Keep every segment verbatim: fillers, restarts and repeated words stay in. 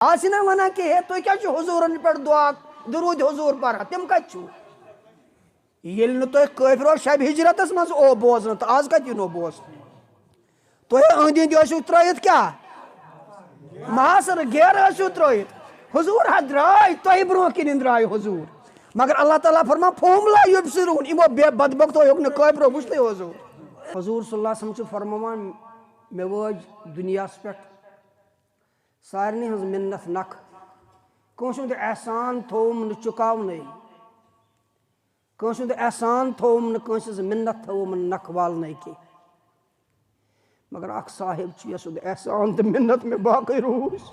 آز چھِنہ وَنان کہِ ہے، تُہۍ کیٛازِ چھِو حضوٗرَن پٮ۪ٹھ دُعا، دروٗد حضوٗر پَران؟ تِم کَتہِ چھِو؟ ییٚلہِ نہٕ تۄہہِ کٲفرو شبِ ہِجرَتَس منٛز او بوزنہٕ، تہٕ آز کَتہِ یِنو بوزنہٕ؟ تۄہہِ أنٛدۍ أنٛدۍ ٲسِو ترٛٲیِتھ کیٛاہ؟ محاصرٕ گیرٕ ٲسِو ترٛٲیِتھ۔ حضوٗر ہا درٛاے، تۄہہِ برٛونٛہہ کِنۍ درٛاے حضوٗر۔ مگر اللہ تعالیٰ فرمان، "فَهُمْ لَا يُبْصِرُونَ"، یِمو بے بدبختو ہیوٚک نہٕ کٲفرو وٕچھتھٕے حضوٗر۔ حضوٗر صلی اللہ علیہ وسلم چھُ فرماوان، مےٚ وٲج دُنیاہَس پٮ۪ٹھ سارنٕے ہٕنٛز مِنت نکھٕ۔ کٲنٛسہِ ہُنٛد احسان تھووُم نہٕ چُکاونَے۔ کٲنٛسہِ ہُنٛد احسان تھووُم نہٕ، کٲنٛسہِ ہٕنٛز مِنت تھٲوٕم نہٕ نکھٕ والنَے کینٛہہ۔ مگر اکھ صاحب چھُ، یَس سُنٛد احسان تہٕ مِنت مےٚ باقٕے روٗز۔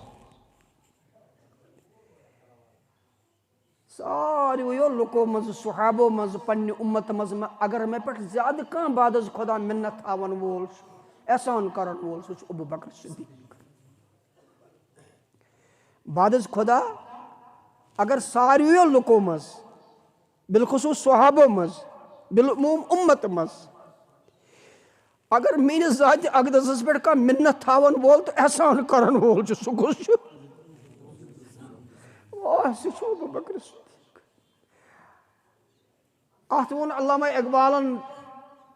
ساروِیو لُکو منٛزٕ، صحابو منٛزٕ، پننہِ اُمتہٕ منٛزٕ مےٚ، اگر مےٚ پٮ۪ٹھ زیادٕ کانٛہہ بعد از خۄدا مِنت تھاوَن وول چھُ، احسان کَرَن وول، سُہ چھُ ابو بکر صدیق۔ بعد از خۄدا، اگر ساروِیو لُکو منٛز، بالخصوص صحابو منٛز، بالعموم اُمتہٕ منٛز، اگر میٛٲنِس ذاتِ اقدسس پٮ۪ٹھ کانٛہہ مِنت تھاوَن وول تہٕ احسان کَرَن وول چھُ، سُہ کُس چھُ؟ واہ، سُہ چھُ ابو بکر صدیق۔ اَتھ ووٚن علامہ اقبالن،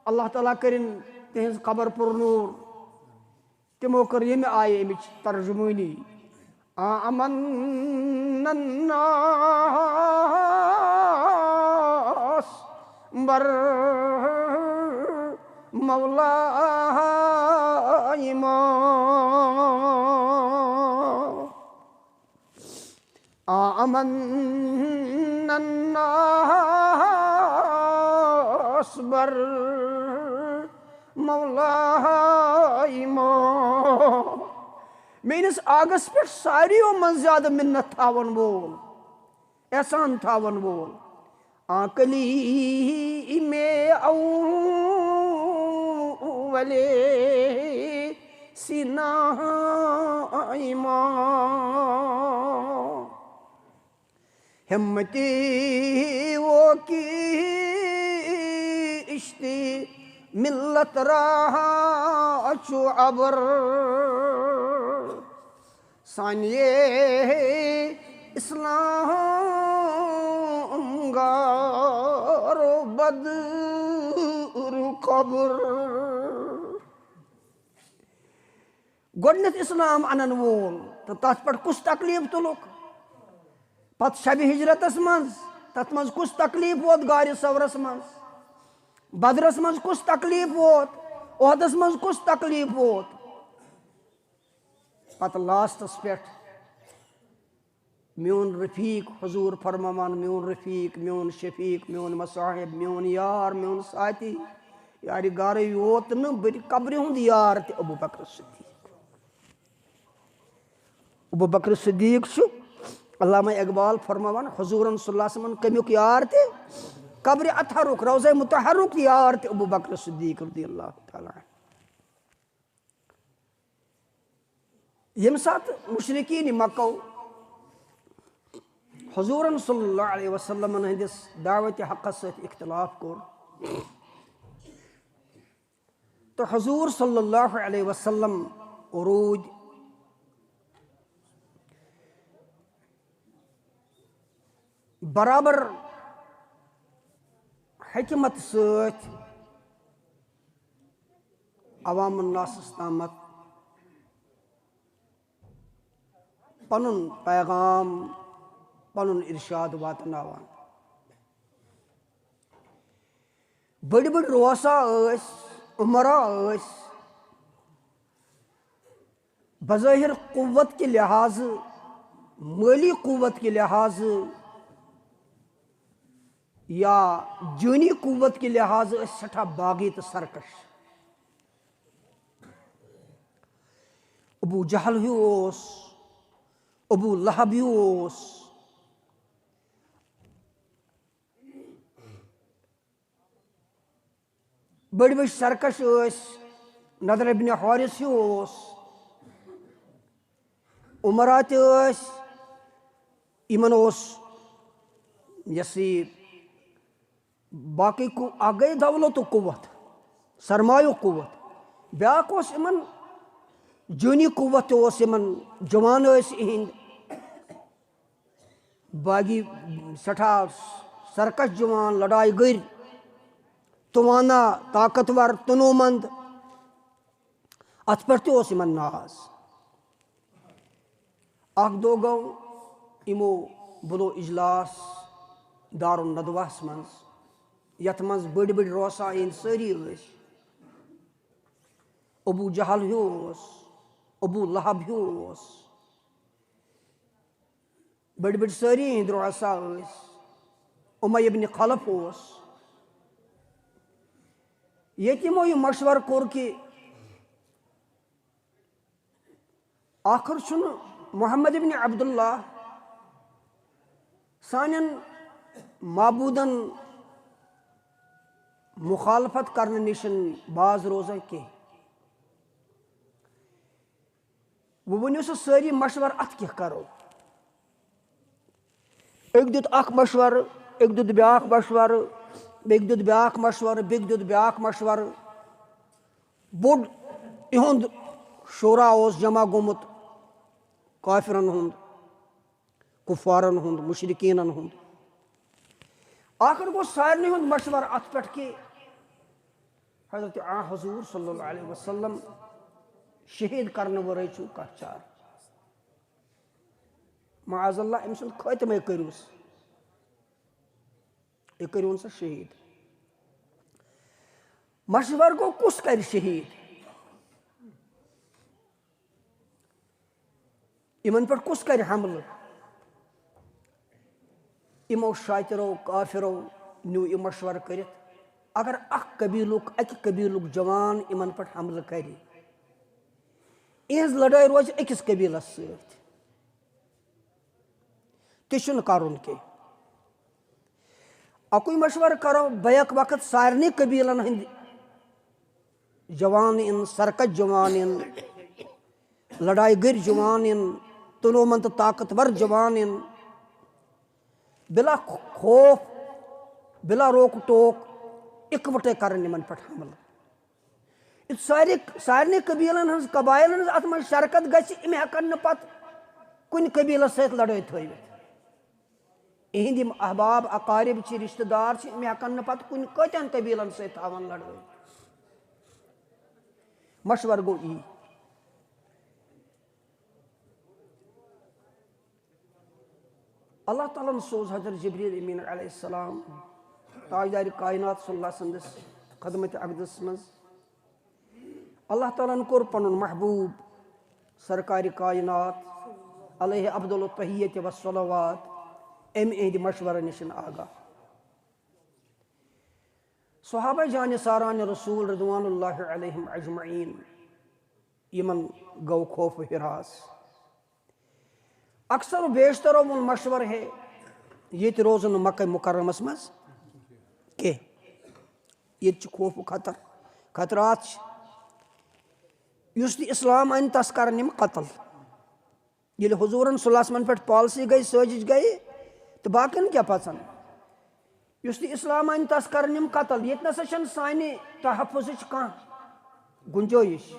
اللہ تعالیٰ کٔرِن تِہنٛز قبر پُرنوٗر، تِمو کٔر ییٚمہِ آیہِ اَمِچ ترجمٲنی۔ آ امن الناس بر مولا ایمان۔ آ امن الناس بر مولا ایمان۔ میٲنِس آگس پٮ۪ٹھ ساروِیو منٛز زیادٕ مِنت تھاوَن وول، احسان تھاوَن وول، آ کلیمِ اولِ سینا ایمان۔ ہمتی وہ کیشتی ملت راہ چو ابر، ثانیے اسلام گار و بدر قبر۔ گۄڈٕنیتھ اسلام انن وول تہٕ تتھ پٮ۪ٹھ کُس تکلیف تُلُکھ؟ پتہٕ شبِ ہجرتس منٛز، تتھ منٛز کُس تکلیف ووت غارِ ثورس منٛز؟ بدرس منٛز کُس تکلیف ووت؟ احدس منٛز کُس تکلیف ووت؟ پتہٕ لاسٹس پٮ۪ٹھ میون رفیق، حضور فرماوان، میون رفیق، میون شفیق، میون مصاحب، میون یار، میون ساتھی، یارِ گارے یوت نہٕ، بلکہِ قبرِ ہُنٛد یار تہِ ابو بکر صدیق۔ ابو بکر صدیق چھُ، علامہ اقبال فرماوان، حضورن صلی اللہ علیہ وسلمن کمیُک یار تہِ، قبرِ اطہرُک، روضہ مطہرُک یار تہِ ابو بکر صدیق رضی اللہ تعالیٰ عنہ۔ ییٚمہِ ساتہٕ مشرکین مکو حضورن صلی اللہ علیہ وسلمن ہٕنٛدِس دعوتِ حقس سۭتۍ اختلاف کوٚر، تہٕ حضور صلی اللہ علیہ وسلم روٗدۍ برابر حکمت سۭتۍ عوام الناسس تامتھ پنُن پیغام، پنُن ارشاد واتناوان۔ بٔڑۍ بٔڑۍ رؤسا ٲسۍ، امرا ٲسۍ، بظٲہر قوت کہِ لحاظہٕ، مٲلی قوت کہِ لحاظہٕ یا جٲنی قوت کہِ لحاظہٕ ٲسۍ سٮ۪ٹھاہ باغی تہٕ سرکش۔ ابو جہل ہیوٗ اوس، ابو لہب ہیوٗ اوس۔ بٔڑۍ بٔڑۍ سرکش ٲسۍ، نضر ابن حارث ہیوٗ اوس، عمرا تہِ ٲسۍ، یِمن اوس یہِ ہسا یہِ باقٕے قو-، اکھ گٔے دولتُک قوت، سرمایُک قوت، بیٛاکھ اوس یِمن جٲنی قوت تہِ اوس یِمن، جوان ٲسۍ یِہِنٛدۍ، باغی، سٮ۪ٹھاہ سرکش جوان، لڑایہِ گٔرۍ، توانا، طاقتور، تنومند۔ اتھ پٮ۪ٹھ تہِ اوس یِمن ناز۔ اکھ دۄہ گوٚو، یِمو بُلو اجلاس دارالندواہس منٛز، یتھ منٛز بٔڑۍ بٔڑۍ رؤسا ہٕنٛدۍ سٲری ٲسۍ۔ ابو جہل ہیوٗ اوس، ابو لہب ہیوٗ اوس، بٔڑۍ بٔڑۍ سٲری ہٕنٛدۍ رؤسا ٲسۍ، امیہ ابن خلف اوس۔ ییٚتہِ یِمو یہِ مشورٕ کوٚر کہِ ٲخٕر چھُنہٕ محمد ابن عبداللہ سانٮ۪ن معبوٗدن مخالفت کرنہٕ نِش باز روزان کینٛہہ۔ وۄنۍ ؤنِو سا سٲری مشورٕ، اَتھ کیٛاہ کرو؟ أکۍ دیُت اکھ مشورٕ، أکۍ دیُت بیٛاکھ مشورٕ، بیٚکۍ دیُت بیٛاکھ مشورٕ، بیٚکۍ دیُت بیٛاکھ مشورٕ۔ بوٚڑ یِہُنٛد شورا اوس جمع گوٚمُت، کافرن ہُنٛد، کفارن ہُنٛد، مشرکینن ہُنٛد۔ ٲخٕر گوٚو سارنٕے ہُنٛد مشورٕ اَتھ پٮ۪ٹھ کہِ حضرت آ حضور صلی اللہ علیہ وسلم شہید کرنہٕ ورٲے چھُنہٕ کانٛہہ چارٕ۔ معاذ اللہ، أمۍ سُنٛد خٲتمَے کٔرِو سا، یہِ کٔرِوُن سا شہید۔ مشورٕ گوٚو، کُس کرِ شہید؟ یِمن پٮ۪ٹھ کُس کرِ حملہٕ؟ یِمو شاطرو، کافرو نیوٗ یہِ مشورٕ کٔرِتھ، اگر اکھ قبیٖلُک، اَکہِ قبیٖلُک جوان یِمن پٮ۪ٹھ حملہٕ کرِ، یِہٕنٛز لڑٲے روزِ أکِس قبیٖلس سۭتۍ، تہِ چھُنہٕ کرُن کینٛہہ۔ اَکُے مشورٕ کرو، بیک وقت سارنٕے قبیٖلن ہٕنٛدۍ جوان یِن، سرکش جوان یِن، لڑایہِ گٔرۍ جوان یِن، تنومند تہٕ طاقتور جوان یِن، بلا خوف، بلا روک ٹوک، اِکوٹے کرن یِمن پٮ۪ٹھ حملہٕ۔ یُتھ سارے، سارنٕے قبیٖلن ہٕنٛز، قبایلن ہٕنٛز اتھ منٛز شرکت گژھِ، یِم ہٮ۪کن نہٕ پتہٕ کُنہِ قبیٖلس سۭتۍ لڑٲے تھٲوِتھ۔ یِہنٛدۍ یِم احباب اقارب چھِ، رشتہٕ دار چھِ، یِم ہٮ۪کن نہٕ پتہٕ کُنہِ کۭتٮ۪ن قبیٖلن سۭتۍ تھاوَن لڑٲے۔ مشورٕ گوٚو یی۔ اللہ تعالیٰ ہن سوز حضرت جبریل امین علیہ السلام تاجدار کائنات صلی اللہ سٕنٛدِس خدمت اقدس منٛز۔ اللہ تعالیٰ ہن کوٚر پنُن محبوب سرکار کائنات علیہ افضل التحیت والصلوات امہِ اِہنٛدِ مشورٕ نِش آگاہ۔ صحابہ جان ساران رسول رضوان اللہ علیہم اجمعین، یِمن گوٚو خوف و ہراس۔ اکثر و بیشترو ووٚن مشورٕ، ہے، ییٚتہِ روزُن نہٕ مکہ مکرمس منٛز کینٛہہ، ییٚتہِ چھُ خوف و خطر، خطرات چھِ۔ یُس تہِ اسلام انہِ، تس کرن یِم قتل۔ ییٚلہِ حضوٗرن صلی اللہ علیہ وسلمن پٮ۪ٹھ پالسی گٔے، سٲزِش گٔے، تہٕ باقین کیٛاہ پژھن؟ یُس تہِ اسلام انہِ، تس کرن یِم قتل۔ ییٚتہِ نسا چھنہٕ سانہِ تحفظٕچ کانٛہہ گُنجٲیِش۔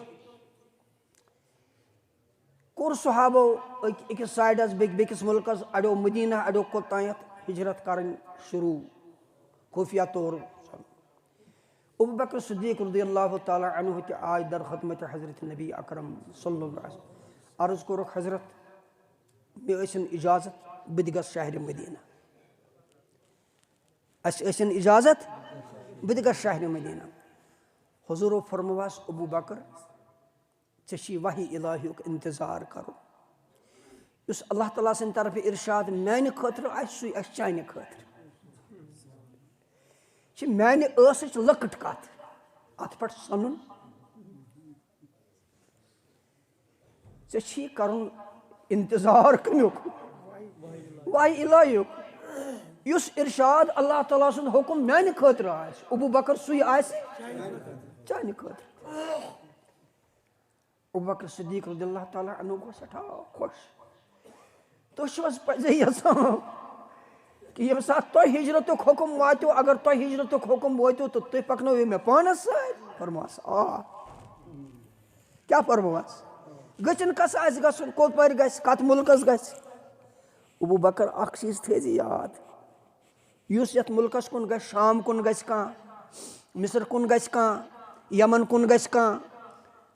کوٚر صحابو أکۍ، أکِس سایڈس، بیٚکہِ، بیٚکِس مُلکس، اڑیو مدینہ، اڑیو کوٚت تامَتھ ہجرت کرٕنۍ شروٗع، خفیہ طور۔ ابو بکر صدیق رضی اللہ تعالیٰ عنہ تہِ آے در خدمت حضرت نبی اکرم صلی اللہ علیہ وسلم۔ عرض کوٚرُکھ، حضرت، مےٚ ٲسِن اجازت، بہٕ تہِ گژھٕ شہرِ مدینہ۔ اَسہِ ٲسِن اجازت، بہٕ تہِ گژھٕ شہرِ مدینہ۔ حضوٗرو فرمووس، ابو بکر، ژےٚ چھی وحی الٰہیُک انتظار کرُن۔ یُس اللہ تعالیٰ سٕنٛدِ طرفہٕ ارشاد میانہِ خٲطرٕ آسہِ، سُے آسہِ چانہِ خٲطرٕ۔ چھِ میانہِ ٲسٕچ لۄکٕٹ کتھ، اتھ پٮ۪ٹھ سنُن۔ ژےٚ چھی کرُن انتظار کمیُک؟ وحی الٰہیُک۔ یُس ارشاد اللہ تعالیٰ سُنٛد حکم میانہِ خٲطرٕ آسہِ، ابو بکر، سُے آسہِ چانہِ خٲطرٕ۔ ابو بکر صدیق رضی اللہ تعالیٰ عنہ گوٚو سٮ۪ٹھاہ خۄش۔ تُہۍ چھِو حظ پزے یژھان کہِ ییٚمہِ ساتہٕ تۄہہِ ہجرتُک حُکم واتیو، اگر تۄہہِ ہجرتُک حُکم وٲتیو تہٕ تُہۍ پکنٲوِو مےٚ پانس سۭتۍ؟ فرماس، آ۔ کیٛاہ فرماس؟ گٔژھِن کس آسہِ گژھُن، کوٚت پرِ گژھِ، کتھ مُلکس گژھِ؟ ابو بکر، اکھ چیٖز تھٲیزِ یاد، یُس یتھ مُلکس کُن گژھِ، شام کُن گژھِ کانٛہہ، مصر کُن گژھِ کانٛہہ، یمن کُن گژھِ کانٛہہ،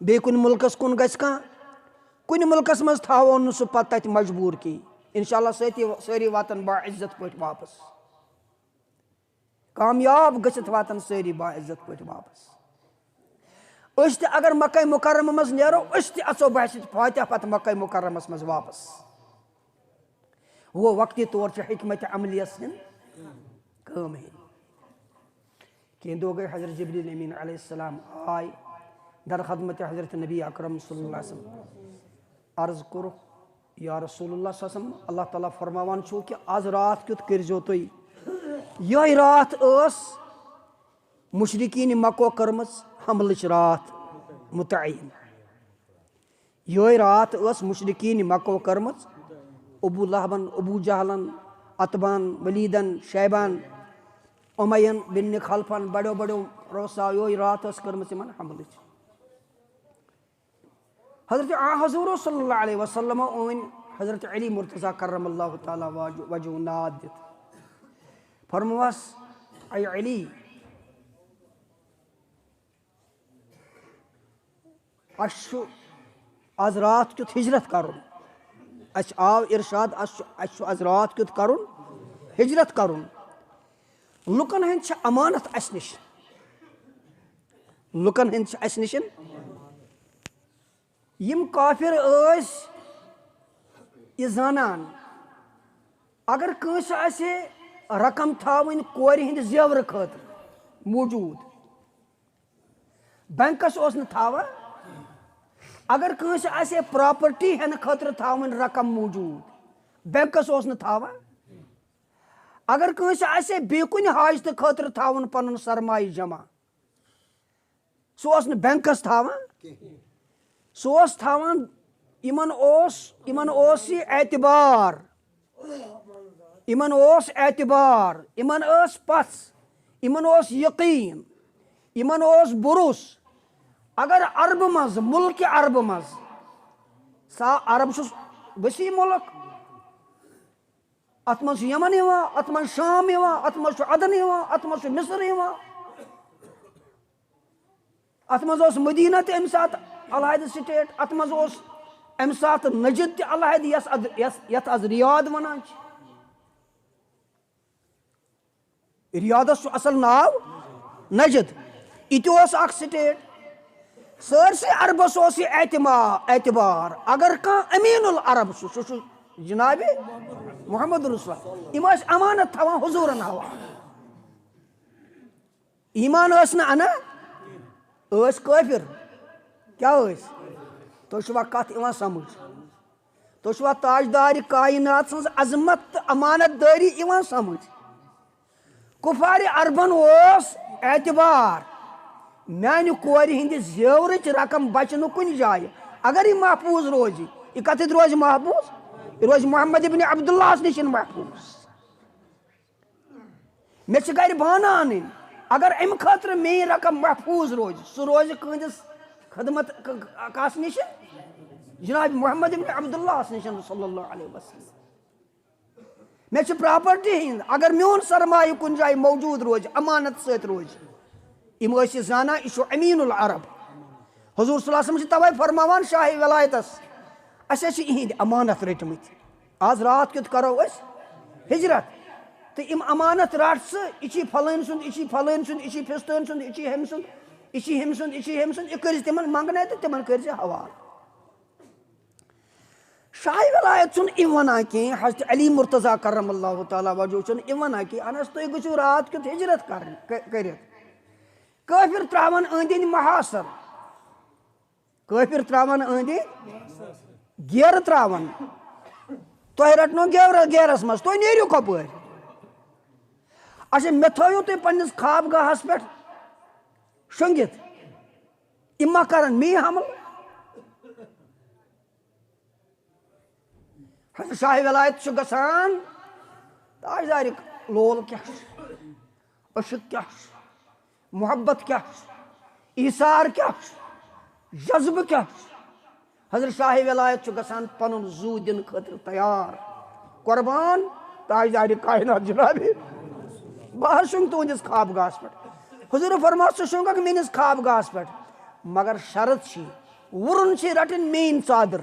بیٚیہِ کُنہِ مُلکس کُن گژھِ کانٛہہ، کُنہِ مُلکس منٛز تھاوو نہٕ سُہ پتہٕ تتہِ مجبوٗر کینٛہہ۔ انشاءاللہ سٲری، سٲری واتن باعزت پٲٹھۍ واپس۔ کامیاب گٔژھِتھ واتن سٲری باعزت پٲٹھۍ واپس۔ أسۍ تہِ اگر مکہ مکرمہ منٛز نیرو، أسۍ تہِ اژو بحیثیت فاتح پتہٕ مکہ مکرمس منٛز واپس۔ وہ وقتی طور چھِ حکمت عملیس ہٕنٛز کٲم ہیٚنۍ۔ کینٛہہ دۄہ گٔے، حضرت جبریل امین علیہ السلام آے در خدمت حضرت نبی اکرم صلی اللہ علیہ وسلم۔ عرض کوٚرُکھ، یا رسول اللہ صلی اللہ علیہ وسلم، اللہ تعالیٰ فرماوان چھُ کہِ از راتھ کیُتھ کٔرۍزیو تُہۍ۔ یِہوٚے راتھ ٲس مشرکین مکو کٔرمٕژ حملٕچ راتھ متعین۔ یِہوٚے راتھ ٲس مشرکین مکو کٔرمٕژ، ابو لہبن، ابو جہلن، عتبان، ولیدن، شیبان، امیین بن خلفن، بڑیو بڑیو رؤسا، یِہوٚے راتھ ٲس کٔرمٕژ یِمن حملٕچ۔ حضرت آ حضور صلی اللہ علیہ وسلم أنۍ حضرت علی مرتضیٰ کرم اللہ تعالیٰ واجہ، وجہ ناد دِتھ۔ فرموس، اے علی، اَسہِ چھُ از راتھ کیُتھ ہجرت کرُن۔ اَسہِ آو ارشاد، اَسہِ چھُ، اَسہِ چھُ از راتھ کیُتھ کرُن، ہجرت کرُن۔ لُکن ہٕنٛدۍ چھِ امانت اَسہِ نِش۔ لُکن ہٕنٛدۍ چھِ اَسہِ نِش۔ یِم کافر ٲسۍ یہِ زانان، اگر کٲنٛسہِ آسہِ رقم تھاوٕنۍ کورِ ہٕنٛدِ زیورٕ خٲطرٕ موٗجوٗد، بینکس اوس نہٕ تھاوان۔ اگر کٲنٛسہِ آسہِ ہے پراپرٹی ہٮ۪نہٕ خٲطرٕ تھاوٕنۍ رقم موٗجوٗد، بینکس اوس نہٕ تھاوان۔ اگر کٲنٛسہِ آسہِ ہے بیٚیہِ کُنہِ حاجتہٕ خٲطرٕ تھاوُن پنُن سرمایہِ جمع، سُہ اوس نہٕ بینکس تھاوان۔ سُہ اوس تھاوان، یِمن اوس، یِمن اوس یہِ اعتبار، یِمن اوس اعتبار، یِمن ٲس پژھ، یِمن اوس یقین، یِمن اوس بروس۔ اگر عربہٕ منٛز، ملکہِ عربہٕ منٛز، سا عرب چھُ وسیع ملک، اتھ منٛز چھُ یمن یِوان، اتھ منٛز شام یِوان، اتھ منٛز چھُ عدن یِوان، اتھ منٛز چھُ مصر یِوان۔ اتھ منٛز اوس مدینہ تہِ امہِ ساتہٕ علیحدٕ سٹیٹ، اتھ منٛز اوس امہِ ساتہٕ نجد تہِ علیحدٕ، یس اد-، یس، یتھ از ریاض ونان چھِ۔ ریاضس چھُ اصل ناو نجد۔ یہِ تہِ اوس اکھ سٹیٹ۔ سٲرسٕے عربس اوس یہِ اعتما-، اعتبار۔ اگر کانٛہہ امین العرب چھُ، سُہ چھُ جناب محمد رسول۔ یِم ٲسۍ امانت تھاوان حضورن حوالہٕ۔ ایمان ٲسۍ نہٕ انان، ٲسۍ کٲفر۔ کیٛاہ ٲسۍ؟ تُہۍ چھِوا کتھ یِوان سمجھ؟ تُہۍ چھِوا تاجدارِ کائنات سٕنٛز عظمت تہٕ امانت دٲری یِوان سمجھ؟ کفارِ عربن اوس اعتبار، میانہِ کورِ ہٕنٛدِ زیورٕچ رقم بچہِ نہٕ کُنہِ جایہِ۔ اگر یہِ محفوظ روزِ، یہِ کتٮ۪تھ روزِ محفوظ؟ یہِ روزِ محمد ابن عبداللہس نِش محفوظ۔ مےٚ چھِ گرِ بانہٕ انٕنۍ۔ اگر امہِ خٲطرٕ میٲنۍ رقم محفوظ روزِ، سُہ روزِ کٕہٕنٛدِس خدمت، ک-، ک-، کس نِش؟ جناب محمد ابن عبداللہس نِش صلی اللہ علیہ وسلم۔ مےٚ چھِ پراپرٹی ہٕنٛز، اگر میون سرمایہِ کُنہِ جایہِ موجود روزِ، امانت سۭتۍ روزِ، یِم ٲسۍ یہِ زانان، یہِ چھُ امین العرب۔ حضور صلی اللہ علیہ وسلم چھِ توے فرماوان شاہ ولایتس، اسہِ چھِ یِہنٛدۍ امانت رٔٹمٕتۍ۔ آز راتھ کیُتھ کرو أسۍ ہجرت؟ تہٕ یِم امانت رٹھ ژٕ، یہِ چھی فلٲنۍ سُنٛد، یہِ چھی فلٲنۍ سُنٛد، یہِ چھی فستٲنۍ سُنٛد، یہِ چھی ہیٚمۍ سُنٛد، یہِ چھی ہیٚمۍ سُنٛد، یہِ چھی ہیٚمۍ سُنٛد، یہِ کٔرۍ زِ تِمن منٛگنے تہٕ تِمن کٔرۍ زِ حوالہٕ۔ شاہ ولایت چھُنہٕ یہِ وَنان کینٛہہ، حضرت علی مرتضیٰ کرم اللہ تعالیٰ وجہہ چھُنہٕ یہِ وَنان کینٛہہ، اَہن حظ، تُہۍ گٔژھِو راتھ کیُتھ ہجرت کرٕنۍ، کٔ-، کٔرِتھ۔ کٲفِر ترٛاوَن أنٛدۍ أنٛدۍ محاصر، کٲفِر ترٛاوَن أنٛدۍ أنٛدۍ گیرٕ ترٛاوَن۔ تۄہہِ رَٹنو گیورٕ-، گیرَس منٛز، تُہۍ نیٖرِو کَپٲرۍ؟ اچھا، مےٚ تھٲیِو تُہۍ پنٛنِس خواب گاہَس پٮ۪ٹھ شۄنٛگِتھ، یِم ما کَرَن مے حملہٕ؟ حضرت شاہ ولایت چھُ گژھان، تاجدارِ لول کیٛاہ چھُ؟ عشق کیٛاہ چھُ؟ محبت کیٛاہ چھُ؟ ایثار کیٛاہ چھُ؟ جذبہٕ کیٛاہ چھُ؟ حضرت شاہ ولایت چھُ گژھان پنُن زُو دِنہٕ خٲطرٕ تیار۔ قربان تاجدارِ کائنات جنابِ، بہٕ حظ شۄنٛگہٕ تُہنٛدِس خواب گاہس پٮ۪ٹھ۔ حضور فرماو، ژٕ شۄنٛگکھ میٲنِس خواب گاہس پٮ۪ٹھ، مگر شرط چھِ، وُرُن چھِ رٹٕنۍ میٲنۍ ژادر۔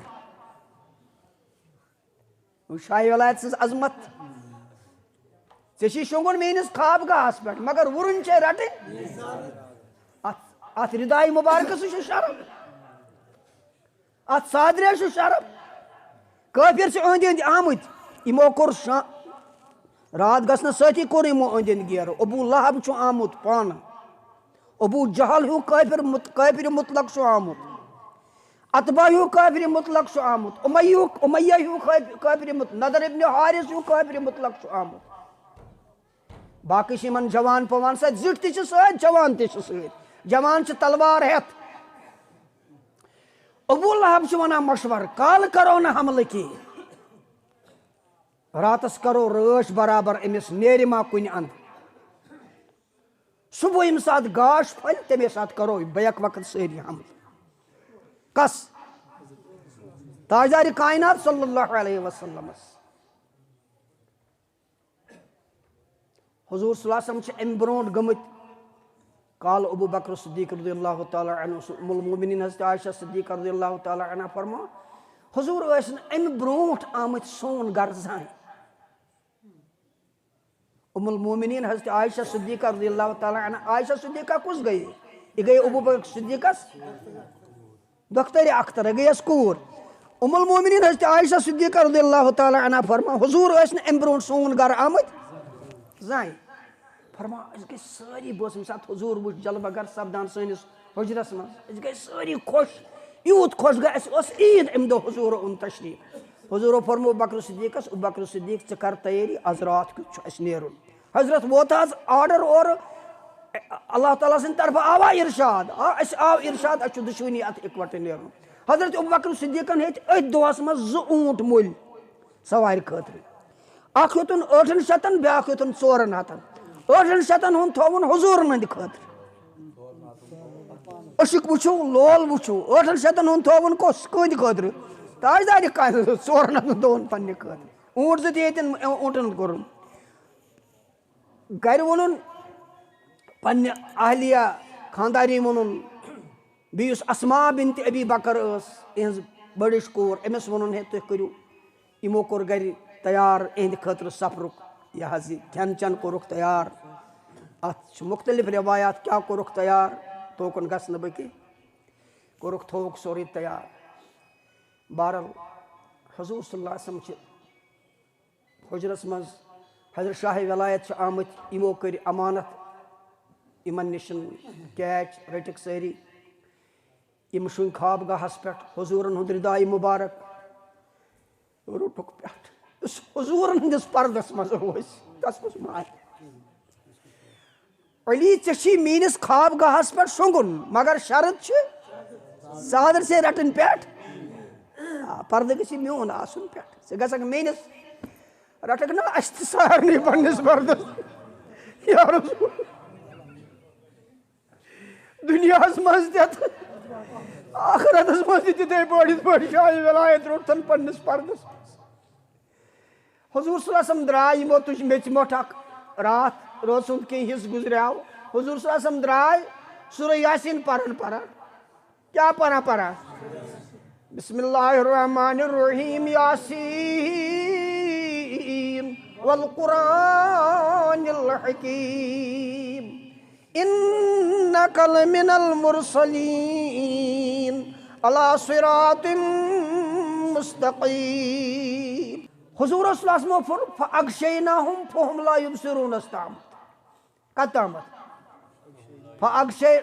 شاہ ولایت سٕنٛز عظمت۔ ژےٚ چھُے شۄنٛگُن میٲنِس خواب گاہس پٮ۪ٹھ، مگر وُرُن چھے رٹٕنۍ۔ اتھ، اتھ ردایہِ مبارکس چھُ شرف، اتھ صادرے چھُ شرف۔ کٲفر چھِ أنٛدۍ أنٛدۍ آمٕتۍ، یِمو کوٚر شا-، راتھ گژھنس سۭتی کوٚر یِمو أنٛدۍ أنٛدۍ گیرٕ۔ ابو لہب چھُ آمُت پانہٕ، ابو جہل ہیوٗ کٲفر مت-، کٲفر مطلق چھُ آمُت، عتبہ ہیوٗ کٲفر مطلق چھُ آمُت، امیہ ہیوٗ، امیہ ہیوٗ کٲف-، کٲفر مت-، نضر ابن حارث ہیوٗ کٲفر مطلق چھُ آمُت۔ باقٕے چھِ یِمن جوان پوان سۭتۍ، زِٹھۍ تہِ چھِ سۭتۍ، جوان تہِ چھِ سۭتۍ۔ جوان چھِ تلوار ہٮ۪تھ۔ ابو لہب چھُ ونان مشورٕ، کالہٕ کرو نہٕ حملہٕ کینٛہہ، راتس کرو رٲچھ برابر، أمِس نیرِ ما کُنہِ اندٕ۔ صبح ییٚمہِ ساتہٕ گاش پھۄلہِ، تَمے ساتہٕ کرو بیک وقت سٲری حملہٕ۔ کس؟ تاجدارِ کائنات صلی اللہ علیہ وسلمس۔ حضور صلی اللہ علیہ وسلم چھِ اَمہِ برونٛٹھ گٔمٕتۍ۔ قال ابو بکر صدیق رضی اللہ تعالیٰ عنہ، ام المومنین حضرت عائشہ صدیقہ رضی اللہ تعالیٰ عنہ فرما، حضور ٲسۍ نہٕ اَمہِ برونٛٹھ آمٕتۍ سون گرٕ زانٛہہ۔ ام المومنین حضرت عائشہ صدیقہ رضی اللہ تعالیٰ عنہ، عائشہ صدیقہ کُس گٔیے؟ یہِ گٔیے ابو بکر صدیقس دۄخترِ اختر، گٔیَس کوٗر۔ ام المومنین حضرت عائشہ صدیقہ رضی اللہ تعالیٰ عنہ فرما، حضور ٲسۍ نہٕ اَمہِ برونٛٹھ سون گرٕ آمٕتۍ زانٛہہ۔ فرما، أسۍ گٔے سٲری، بہٕ اوسُس ییٚمہِ ساتہٕ حضور وٕچھ جلوٕ گر سپدان سٲنِس حجرس منٛز، أسۍ گٔے سٲری خۄش، یوٗت خۄش گٔے، اَسہِ اوس عیٖد اَمہِ دۄہ حضور اوٚن تشریٖف۔ حضورو فرمو بکر صدیقس، ابو بکر صدیق، ژٕ کر تیٲری، از راتھ کیُتھ چھُ اَسہِ نیرُن۔ حضرت ووت حظ آرڈر اورٕ، اللہ تعالیٰ سٕنٛدِ طرفہٕ آوا ارشاد؟ آ، اَسہِ آو ارشاد، اَسہِ چھُ دُشوٕنی اَتھ اِکوَٹہٕ نیرُن۔ حضرت ابوبکر صدیقن ہیٚتۍ أتھۍ دۄہس منٛز زٕ اوٗنٹ مٔلۍ سوارِ خٲطرٕ۔ اکھ ہیوٚتُن ٲٹھن شتن، بیٛاکھ ہیوٚتُن ژورن ہتن۔ ٲٹھن شتن ہُنٛد تھووُن حضوٗرن ہٕنٛدِ خٲطرٕ۔ عشق وٕچھِو، لول وٕچھِو، ٲٹھن شتن ہُنٛد تھووُن کۄس، کٕہٕنٛدِ خٲطرٕ؟ تاجدارِ کامہِ، ژورن ہتن تھووُن پننہِ خٲطرٕ۔ اوٗنٹ زٕ تہِ ہیٚتِن اوٗنٹن کوٚرُن۔ گرِ ووٚنُن، پننہِ اہلیہ خانداری ووٚنُن، بیٚیہِ یُس اسماء بنت ابی بکر ٲس، یِہٕنٛز بٔڑٕچ کوٗر، أمِس ووٚنُن، ہے، تُہۍ کٔرِو۔ یِمو کوٚر گرِ تیار، یِہٕنٛدِ خٲطرٕ سفرُک یہِ حظ یہِ کھٮ۪ن چٮ۪ن کوٚرُکھ تیار۔ اَتھ چھِ مُختٔلِف رِوایات، کیٛاہ کوٚرُکھ تیار، توکُن گژھٕ نہٕ بہٕ کینٛہہ۔ کوٚرُکھ، تھووُکھ سورُے تیار۔ بہرحال، حضور صلی اللہ علیہ وسلم چھِ حجرس منٛز، حضرت شاہ ولایت چھِ آمٕتۍ، یِمو کٔرۍ امانت یِمن نِش کیچ، رٔٹِکھ سٲری۔ یِم شۄنٛگۍ خواب گاہس پٮ۪ٹھ، حضوٗرن ہُنٛد رداے مُبارک روٚٹُکھ پٮ۪ٹھ۔ یُس حضوٗرن ہٕنٛدِس پردس منٛز روزِ، تس منٛز مارِ۔ علی، ژےٚ چھی میٲنِس خواب گاہس پٮ۪ٹھ شۄنٛگُن، مگر شرط چھِ ژادر ژےٚ رٹٕنۍ پٮ۪ٹھ۔ آ، پردٕ گژھِ میون آسُن پٮ۪ٹھ۔ ژٕ گژھکھ میٲنِس، رٹکھ نا اسہِ تہِ سارنٕے پننِس پردس۔ یا رسول، دُنیاہس منٛز تہِ تہٕ ٲخرتس منٛز تہِ تِتھے پٲٹھۍ، یِتھ پٲٹھۍ شاہ ولایت روٚٹتھن پننِس پردس منٛز۔ حضور صلی اللہ علیہ وسلم درٛاے، یِمو تُج میٚژِ مۄٹھ اکھ، راتھ رٲژ ہُنٛد کینٛہہ حصہٕ گُزریو۔ حضور صلی اللہ علیہ وسلم درٛاے سورہ یاسین پران پران۔ کیٛاہ پران پران؟ بسم اللہ الرحمن الرحیم، یاسین والقرآن الحکیم، انک لمن المرسلین علی صراط مستقیم۔ حضور صلی اللہ علیہ وسلم فرموو، فاغشیناہم فہم لا یبصرونس تام۔ کتھ تامتھ؟ فاغشے-،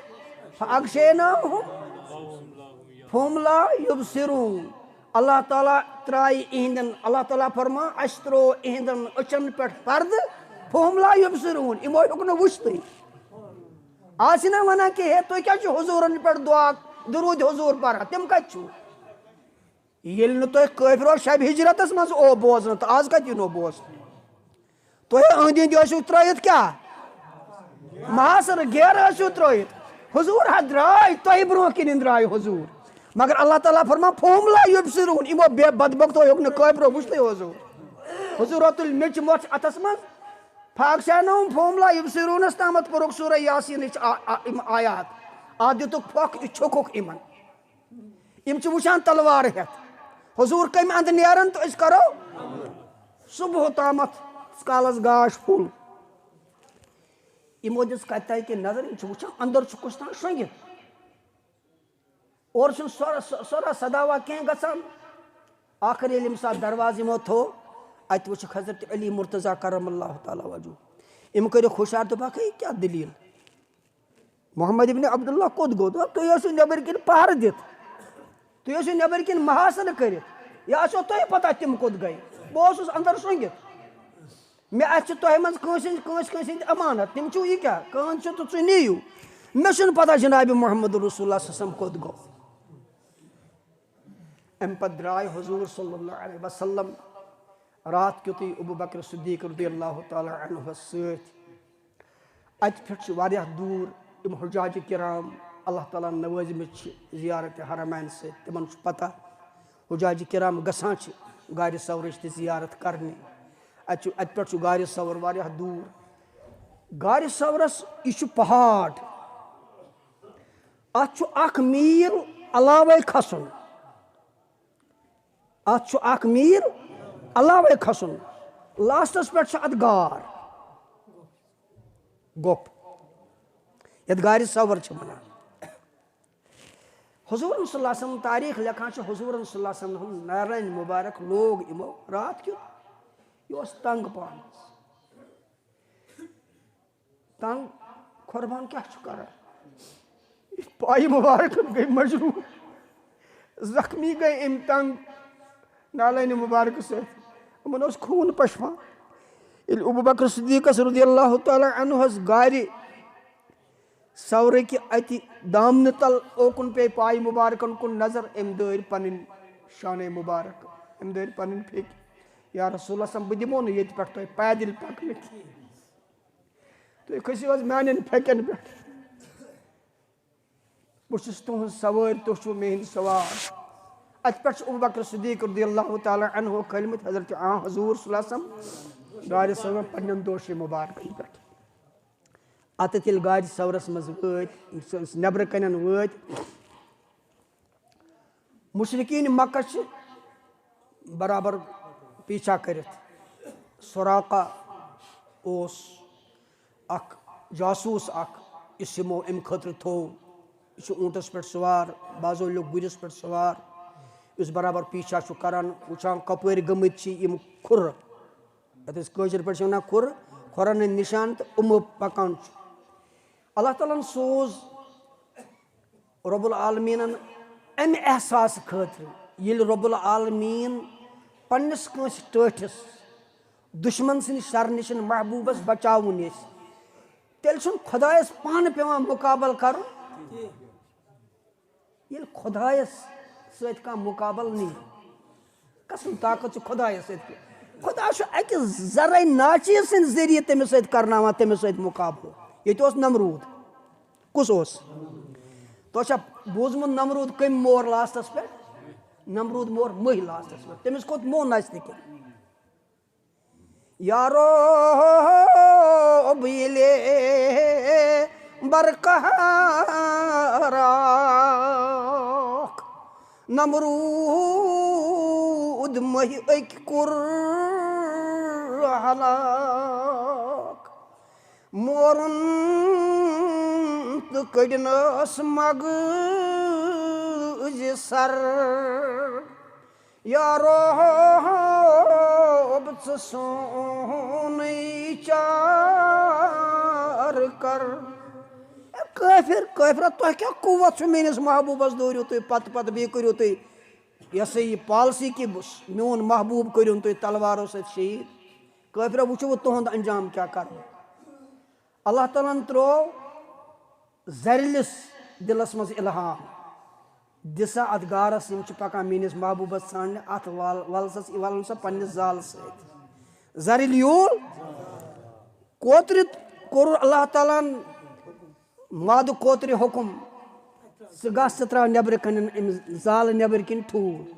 فاغشیناہم فہم لا یبصرون۔ اللہ تعالیٰ ترٛایہِ اِہِنٛدٮ۪ن، اللہ تعالیٰ فرمان، اَسہِ ترٛوو اِہِنٛدٮ۪ن أچھن پٮ۪ٹھ پردٕ، فہم لا یبصرون، یِمو ہیوٚک نہٕ وٕچھتٕے۔ آز چھِنہ وَنان کہِ ہے، تُہۍ کیٛازِ چھِو حضوٗرن پٮ۪ٹھ دُعا، درود حضور پَران؟ تِم کَتہِ چھِو؟ ییٚلہِ نہٕ تۄہہِ کٲفرو شبِ ہجرتس منٛز او بوزنہٕ، تہٕ آز کتہِ یِنو بوزنہٕ؟ تۄہہِ أنٛدۍ أنٛدۍ ٲسِو ترٲیِتھ کیٛاہ؟ محاصرٕ گیرٕ ٲسِو ترٲیِتھ۔ حضور ہا درٛاے، تۄہہِ برونٛہہ کِنۍ درٛاے حضور۔ مگر اللہ تعالیٰ فرمان، فہم لا یبصرون، یِمو بے بدبختو ہیوٚک نہٕ کٲفرو وٕچھتھٕے حضور۔ حضور رتُل میٚژِ مۄچھ اَتھَس منٛز، فاغشانہم فہم لا یبصرونَس تامَتھ پوٚرُکھ سورہ یاسینٕچ آ-، آ-، یِم آیات۔ اَتھ دِتُکھ پھۄکھ، یہِ چھوٚکُکھ یِمَن۔ یِم چھِ وٕچھان تلوار ہٮ۪تھ۔ حضور کَمہِ اَندٕ نیرَن تہٕ أسۍ کَرو صُبح تامَتھ کالَس گاش پھوٚل۔ یِمو دِژ کَتہِ تَتہِ کِنۍ نظر، یِم چھِ وٕچھان اَندَر چھُ کُس تام شۄنٛگِتھ۔ اورٕ چھُنہٕ سۄرٕ، سۄ-، سۄرا صداوا کینٛہہ گژھان۔ ٲخٕر ییٚلہِ ییٚمہِ ساتہٕ دروازٕ یِمو تھوٚو، اَتہِ وٕچھِکھ حضرت علی مرتضیٰ کرم اللہ تعالیٰ وجہہ۔ أمۍ کٔرِکھ ہُشار، دوٚپُکھ، "ہے، کیٛاہ دٔلیٖل؟ محمد ابن عبداللہ کوٚت گوٚو؟" دوٚپ، "تُہۍ ٲسِو نٮ۪بٕرۍ کِنۍ پَہرٕ دِتھ، تُہۍ ٲسِو نٮ۪بٕرۍ کِنۍ محاصرٕ کٔرِتھ، یہِ آسیو تۄہہِ پَتہ تِم کوٚت گٔے۔ بہٕ اوسُس اَندَر شۄنٛگِتھ۔" مےٚ اَتھِ چھِ تۄہہِ منٛز کٲنٛسہِ ہِنٛدۍ، کٲنٛسہِ، کٲنٛسہِ ہِنٛدۍ اَمانَت۔ تِم چھِو یہِ کیٛاہ؟ کٲنٛسہِ چھِ تہٕ ژٕ نِیِو۔ مےٚ چھُنہٕ پَتہ جناب محمد رسول اللہ صلی اللہ علیہ وسلم کوٚت گوٚو۔ اَمہِ پَتہٕ درٛاے حضور صلی اللہ علیہ وسلم راتھ کیُتھُے ابو بکر صدیق رضی اللہ تعالیٰ عنہَس سۭتۍ۔ اَتہِ پٮ۪ٹھ چھِ واریاہ دوٗر یِم حجاج کرام اللہ تعالیٰ ہَن نوٲزمٕتۍ چھِ زیارت حرمین سۭتۍ، تِمَن چھُ پَتہ۔ حجاج کرام گژھان چھِ غارِ ثورٕچ تہِ زیارت کرنہِ۔ اَتہِ چھُ، اَتہِ پٮ۪ٹھ چھُ غارِ ثور واریاہ دوٗر۔ غارِ ثورَس یہِ چھُ پہاڑ، اَتھ چھُ اَکھ میٖل علاوَے کھسُن۔ اَتھ چھُ اَکھ میٖل علاوَے کھسُن۔ لاسٹَس پٮ۪ٹھ چھُ اَتھ غار، گۄپھ، یَتھ غارِ ثور چھِ وَنان۔ حضور صلی اللہ علیہ وسلم تاریخ لیکھان چھُ، حضور صلی اللہ علیہ وسلم ہُنٛد نالین مبارک لوگ یِمو راتھ کیُتھ، یہِ اوس تنگ پانس۔ تنگ قربان کیٛاہ چھُ کران؟ پایہِ مبارک گٔے مجروح، زخمی گٔے أمۍ تنگ نالین مبارک سۭتۍ، یِمن اوس خوٗن پشپان۔ ییٚلہِ ابو بکر صدیقس رضی اللہ تعالیٰ عنہس غارِ ثورٕکہِ اَتہِ دامنہٕ تل اوکُن پیٚیہِ پایہِ مبارکن کُن نظر، أمۍ دٲرۍ پنٕنۍ شانَے مبارک، أمۍ دٲرۍ پنٕنۍ پھیٚکۍ۔ یا رسول اللہ صلی اللہ علیہ وسلم، بہٕ دِمو نہٕ ییٚتہِ پٮ۪ٹھ تۄہہِ پیدل پکنہٕ کِہیٖنۍ۔ تُہۍ کھٔسِو حظ میانٮ۪ن پھیٚکٮ۪ن پٮ۪ٹھ۔ بہٕ چھُس تُہنٛز سوٲرۍ، تُہۍ چھِو میٲنۍ سوار۔ اَتہِ پٮ۪ٹھ چھُ ابو بکر صدیق رضی اللہ تعالیٰ عنہ کھٲلمٕتۍ حضرت آ حضور صلی اللہ علیہ وسلم غارِ ثور پننٮ۪ن دوشی مبارکن پٮ۪ٹھ۔ اَتٮ۪تھ ییٚلہِ غارِ ثورس منٛز وٲتۍ، یُس أسۍ نٮ۪برٕ کنٮ۪ن وٲتۍ، مشرکین مکہ چھِ برابر پیچھا کٔرِتھ۔ سراقہ اوس اکھ جاسوٗس اکھ، یُس یِمو اَمہِ خٲطرٕ تھوٚو۔ یہِ چھُ اوٗنٹس پٮ۪ٹھ سوار، بعضو لیوٚکھ گُرِس پٮ۪ٹھ سوار، یُس برابر پیچھا چھُ کران، وٕچھان کپٲرۍ گٔمٕتۍ چھِ یِم کھُرٕ۔ یَتھ أسۍ کٲشِر پٲٹھۍ چھِ وَنان کھُرٕ، کھۄرَن ہٕنٛدۍ نِشان تہٕ یِمو پَکان چھُ۔ اللہ تعالیٰ ہَن سوٗز رب العالمیٖنَن اَمہِ احساسہٕ خٲطرٕ، ییٚلہِ رب العالمیٖن پنٛنِس کٲنٛسہِ ٹٲٹھِس، دُشمَن سٕنٛدِ شَرٕ نِش محبوٗبَس بَچاوُن یَژھِ، تیٚلہِ چھُنہٕ خۄدایَس پانہٕ پٮ۪وان مُقابلہٕ کَرُن۔ ییٚلہِ خۄدایَس سۭتۍ کانٛہہ مُقابلہٕ نِیہِ، کَسُن طاقت چھُ خۄدایَس سۭتۍ؟ خۄدا چھُ اَکہِ ذرے ناچیز سٕنٛدِ ذٔریعہٕ تٔمِس سۭتۍ کرناوان، تٔمِس سۭتۍ مُقابلہٕ۔ ییٚتہِ اوس نمروٗد۔ کُس اوس؟ تۄہہِ چھا بوٗزمُت نمروٗد کٔمۍ مور لاسٹَس پٮ۪ٹھ؟ نمروٗد مور مٔہۍ لاسٹَس پٮ۪ٹھ۔ تٔمِس کوٚت مو نَژنہٕ کِنۍ؟ یارو، بہٕ ییٚلہِ برقہارک نمروٗد مٔہۍ أکۍ کوٚر ہلاک۔ مورُن تہٕ کٔڑنَس مغزِ سر۔ یارو، ژٕ سونُے چار کر۔ اے کٲفِر، کٲفِرا، تۄہہِ کیٛاہ قوت چھُ میٲنِس محبوٗبَس دورِو تُہۍ پتہٕ پتہٕ، بیٚیہِ کٔرِو تُہۍ یہِ ہسا یہِ پالسی کہِ بہٕ، میون محبوٗب کٔرِو تُہۍ تلوارو سۭتۍ شہیٖد۔ کٲفِرا، وٕچھِو بہٕ تُہُنٛد انجام کیٛاہ کرٕ۔ اللہ تعالیٰ ہَن ترٛوو زرِلِس دِلَس منٛز الہام، دِ سا اَتھ غارَس، یِم چھِ پَکان میٛٲنِس محبوٗبَس ژھانٛڈنہِ، اَتھ وَل-، وَل سا، یہِ وَلُن سا پنٛنِس زالَس سۭتۍ۔ زرِل یوٗل کوترِ کوٚر اللہ تعالیٰ ہَن وعدٕ کوترِ حُکُم، ژٕ گژھ، ژٕ ترٛاو نٮ۪برٕ کَنٮ۪ن أمِس زالہٕ نٮ۪بٕرۍ کِنۍ ٹھوٗل۔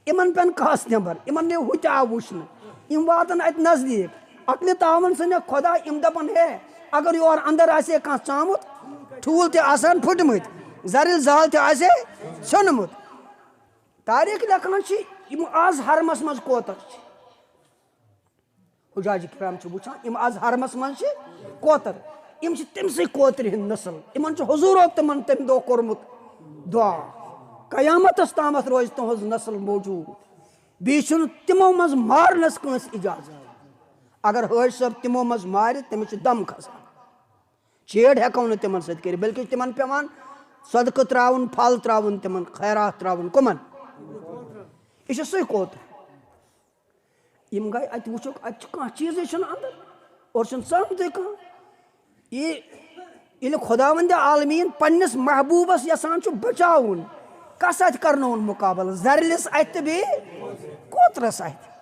یِمَن پٮ۪ن کَس نٮ۪بر، یِمَن نہٕ ہُتہِ آو وٕچھنہٕ۔ یِم واتن اتہِ نزدیٖک۔ عقلِ تعاوُن سٕنٛدِ خۄدا، یِم دپن، ہے، اگر یور اندر آسہِ ہے کانٛہہ ژامُت، ٹھوٗل تہِ آسہٕ ہن پھٕٹمٕتۍ، زرٕلۍ زال تہِ آسہِ ہے ژھیوٚنمُت۔ تاریخ لیکھان چھِ، یِم از حرمس منٛز کوتر چھِ۔ حجاج کرام چھِ وٕچھان، یِم از حرمس منٛز چھِ کوتر، یِم چھِ تٔمۍ سٕے کوترِ ہٕنٛدۍ نسل۔ یِمن چھُ حضوٗرو تِمن تمہِ دۄہ کوٚرمُت دعا، قیامتس تامتھ روزِ تُہنٛز نسل موجود، بیٚیہِ چھُنہٕ تِمو منٛز مارنس کٲنٛسہِ اجازت۔ اگر حٲج صٲب تِمو منٛز مارِ، تٔمِس چھُ دم کھسان، چیڑ ہٮ۪کو نہٕ تِمن سۭتۍ کٔرِتھ، بلکہِ چھُ تِمن پٮ۪وان صدقہٕ ترٛاوُن، پھل ترٛاوُن تِمن، خیرات ترٛاوُن۔ کٕمن؟ یہِ چھُ سُے کوتر۔ یِم گٔے، اَتہِ وٕچھُکھ، اَتہِ چھُ کانٛہہ چیٖزٕے چھُنہٕ اَندَر، اورٕ چھُنہٕ ژامتُے کانٛہہ۔ یہِ، ییٚلہِ خۄداوندِ عالمیٖن پنٛنِس محبوٗبَس یَژھان چھُ بچاوُن، کَس اَتھِ کَرنووُن مُقابلہٕ؟ زَرِلِس اَتھِ تہٕ بیٚیہِ کوترَس اَتھِ۔